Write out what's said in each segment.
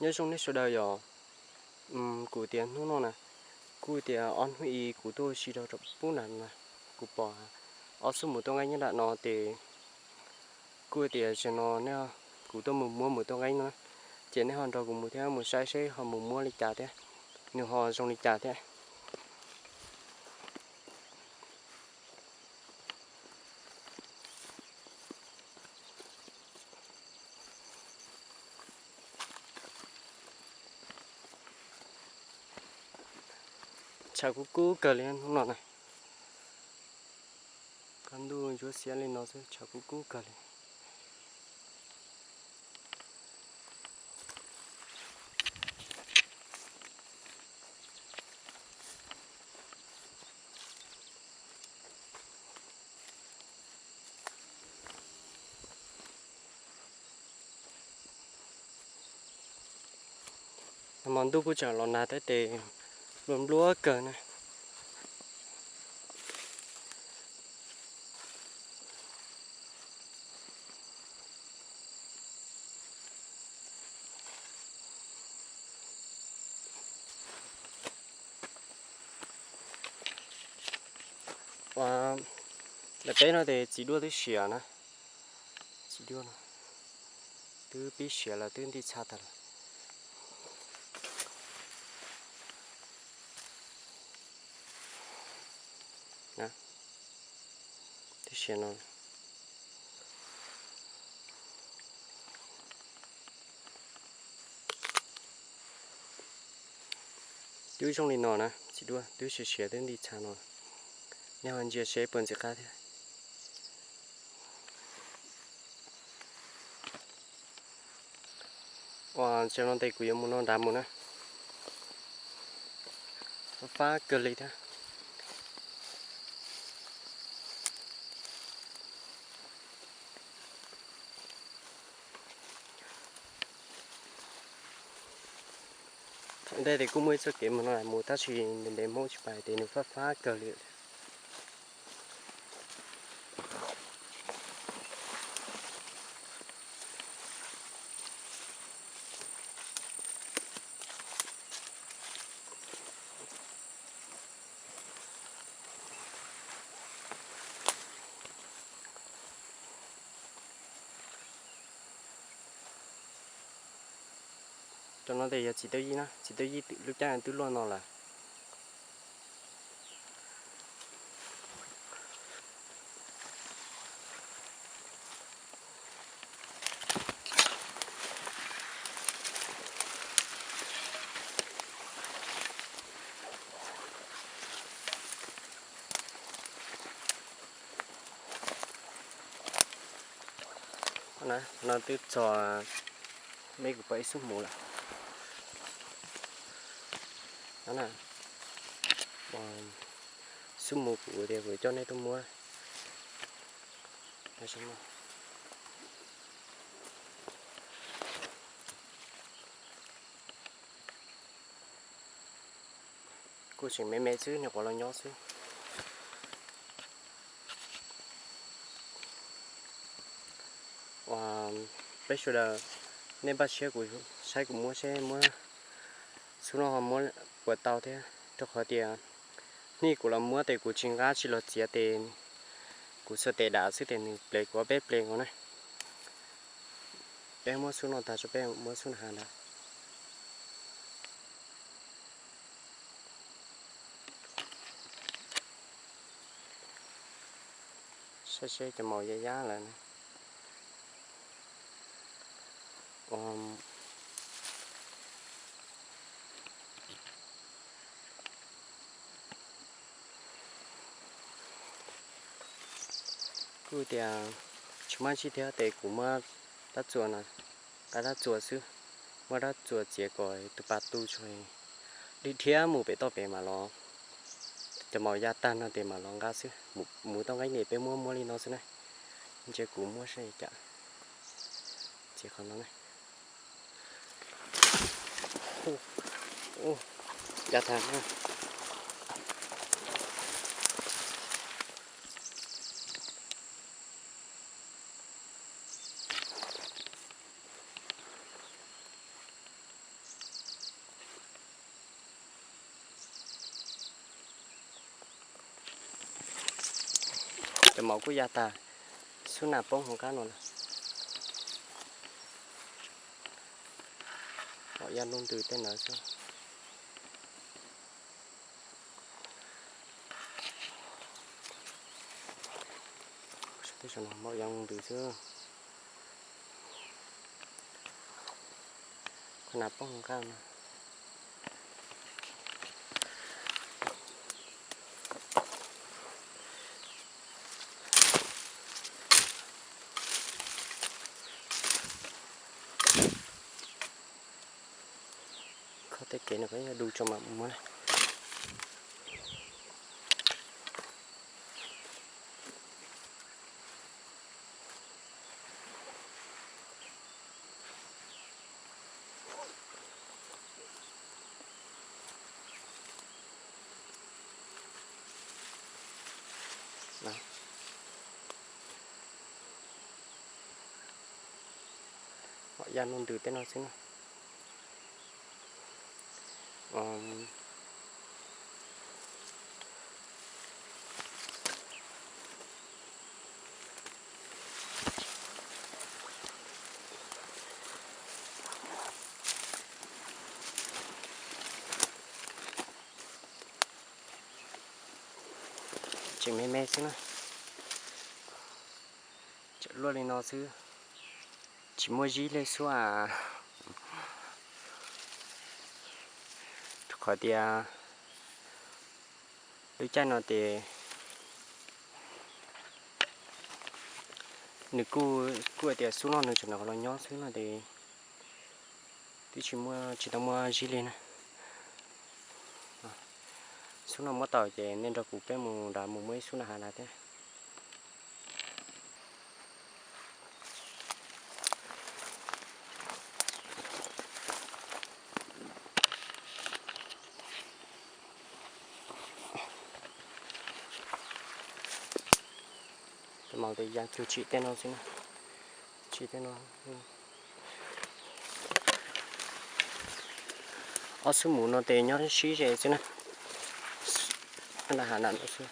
Nyob zoo nej sawv daws yom. Kuv tias hnub no na, kuj tias ob hnub i kuv tuaj ua si rau pub na, kuv pom ob xub mus tuaj nqaij nyob nram no ces kuj tias zaum no kuv tuaj mus muab mus tuaj nqaij no, ces nej ho nrog kuv mus thiab mus saib seb ho mus muab li cas thiab, nws ho zoo li cas thiab. Tshav kub kub kawg li hnub no na. Kaj ntuj ntsuab xiab li no xwb, tshav kub kub kawg li. Nag hmo ntuj kuj tseem los nag thiab tes nplua nplua kawg na. Ua, daim teb no ces txiv duaj twb siav na. Txiv duaj no twb pib siav lawm, twb nti txha tag lawm. Twb siav no. Twb zoo li no na, txiv duaj twb siav siav twb nti txha no. Nej ho ntsia seb puas ntxim qab thiab. Ua, zaum no tes kuv yuav mus no nrad mus na. Fab fab kawg li thiab. Thaum ntej tes kuj muaj ib txoj kev mus no mus tab sis ntev ntev Hmoob tsis pais tes nws fab fab kawg li. Cov no tes yog txiv tawj yij na, txiv tawj yij lub caij twb luaj no lawm. No twb txog, me kuv pom ib xub mus lawm. Xub mus kuv tias kuv coj nej tuaj muab. Kuj tseem me me xwb, nyuam qhuav los nyob xwb. Peb sawv daws, nej npaj siab kuv saib kuv muab seb muab xub no ho muab puas tau thiab, rau qhov tias hnub kuv los muab tes kuv tsis nqa tsis los txiav tes kuv xuas tes dam xwb tes nws plev kuv ob peb plev nkaus na. Peb muab xub no tag tso peb muab xub no hav ntawd. Saib seb cov maum yaj yab lawm. Kuj tias tsis muaj dab tsi thiab tes kuv muab rab txuas no, qab rab txuas xwb, muab rab txuas txiav kom tus pas tu tso, dhia dhia mus pem toj pem mam los, cov maum ya tag no tes mam los nqa xwb. Mus toj nqaij tes peb muab muab li no xwb na. Ntsia kuv muab saib cas, txiav qhov no na. Ya tag na. Maum kuj ya tag, xub nas poob hauv qab no lawm. Maum ya ntuj ntws tej ntawd xwb. Maum ya ntuj ntws xwb. Qhov nas poob hauv qab no. Khob tej kev no koj yog du tso mam muab. Maum ya ntuj ntws tej no xwb na. Tseem me me xwb na. Tseem luaj li no xwb, tsis muaj zib li xwb as. Rau qhov tias lub caij no ces nws kuj, kuj hais tias xub no nws tseem nrog los nyob xwb no ces twb tsis muaj, tsis tau muaj zib li na. Xub no muab tau ces nej nrog kuv peb mus nrad mus muab ib xub na has lawm thiab. Tes maum tes ya cug tsim tej no xwb na. Tsim tej no. Ob xub mus no tes nyob sib ze xwb na. Nram hav nram no xwb.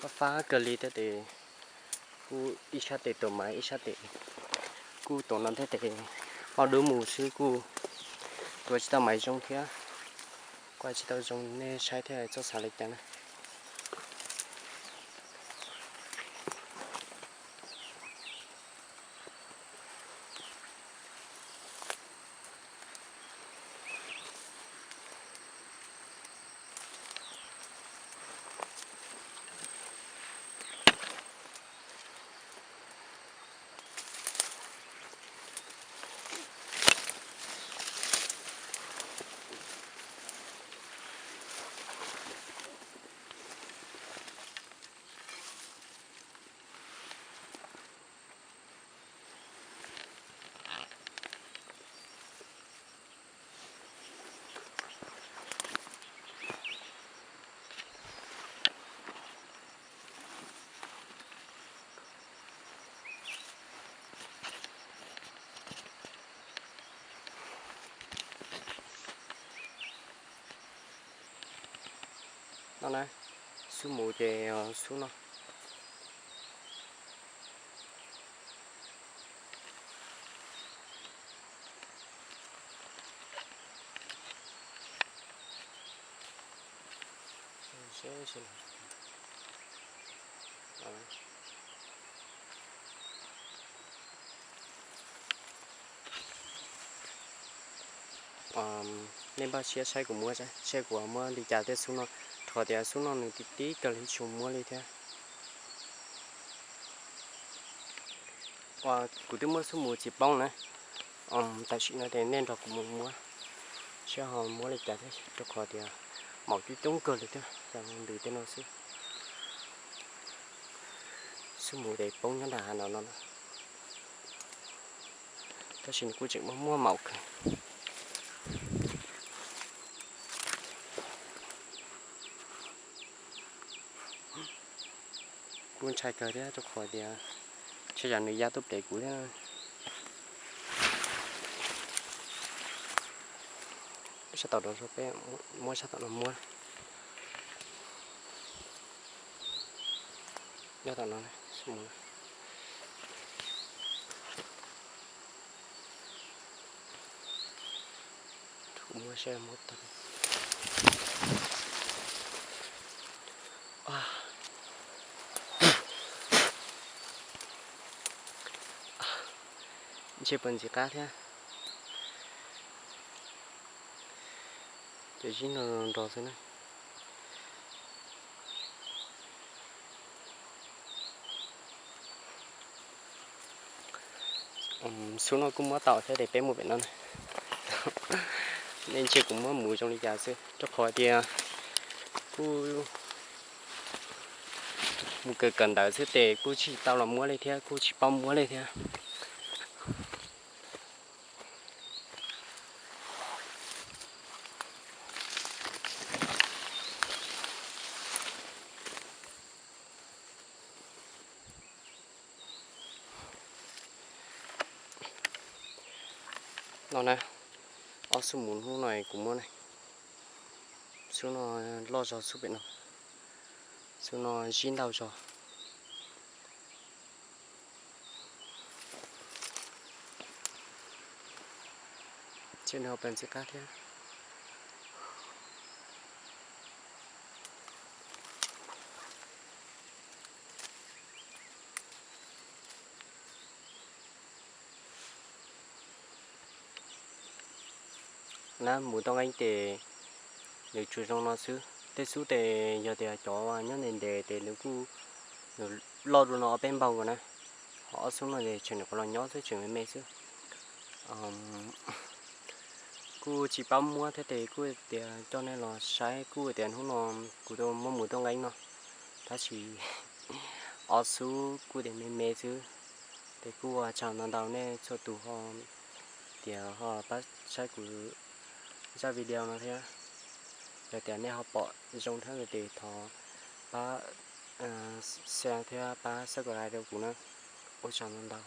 Fab fab kawg li thiab tes kuj ib sab tes tuav maiv ib sab tes kuj tuav no thiab tes ob dub mus xwb kuj tuav tsis tau maiv zoo thiab. Kuj tsis tau zoo, nej saib thiab txhob xav li cas na. No na, xub mus ces xub no. Nej npaj siab saib kuv muab, saib kuv muab li cas tej xub no, rau qhov tias xub no nws tib tib kawg li tsis muab li thiab. Kuv twb muab xub mus tsis poob na. Tam sim no ces nej nrog kuv mus muab, saib ho muab li cas thiab rau qhov tias maum coob coob kawg li thiab, ntws tej no xwb. Xub mus ces poob nyob nram hav no no na. Tab sis nws kuj tseem muaj muaj maum kawg. Kuj ntshai kawg thiab rau qhov tias tshe yam nws ya tuaj pem kuv thiab. Sab tom no peb muab, sab tom no muab. Nyob tom no, muab saib, muab tau. Ntshe puas ntxim qab thiab. Ces zib no nrog xwb na. Xub no kuj muab tau thiab, ces peb mus pem no na. Nej ntsia kuv muab mus zoo li cas xwb, rau qhov tias kuj mus kawm kawm ntawv xwb ces kuj tsis tau los muab li thiab, kuj tsis paub muab li thiab. No na, ob xub mus hnub no kuv muab na, xub no loj zog xub pem no, xub no zib ntau zog. Ntxim qab thiab. Na, mus toj nqeeb ces nws tsuas zoo no xwb. Tej xub ces yog tias cov nyob ntev ntev ces nws kuj, nws loj dua no ob peb npaug nkaus na. Ho ob xub no ces tseem nyuam qhuav los nyob xwb, tseem me me xwb. Kuj tsis paub muab thiab ces kuj tias coj nej los saib, kuj tias hnub no kuv muab mus toj nqeeb no, tab sis ob xub kuj tias me me xwb. Ces kuj ua tsaug ntau ntau nej txhua tus ho tias ho pab saib kuv zaj video no thiab. Yog tias nej ho pom zoo thiab ces thov pab share thiab pab subscribe rau kuv na. Ua tsaug ntau ntau.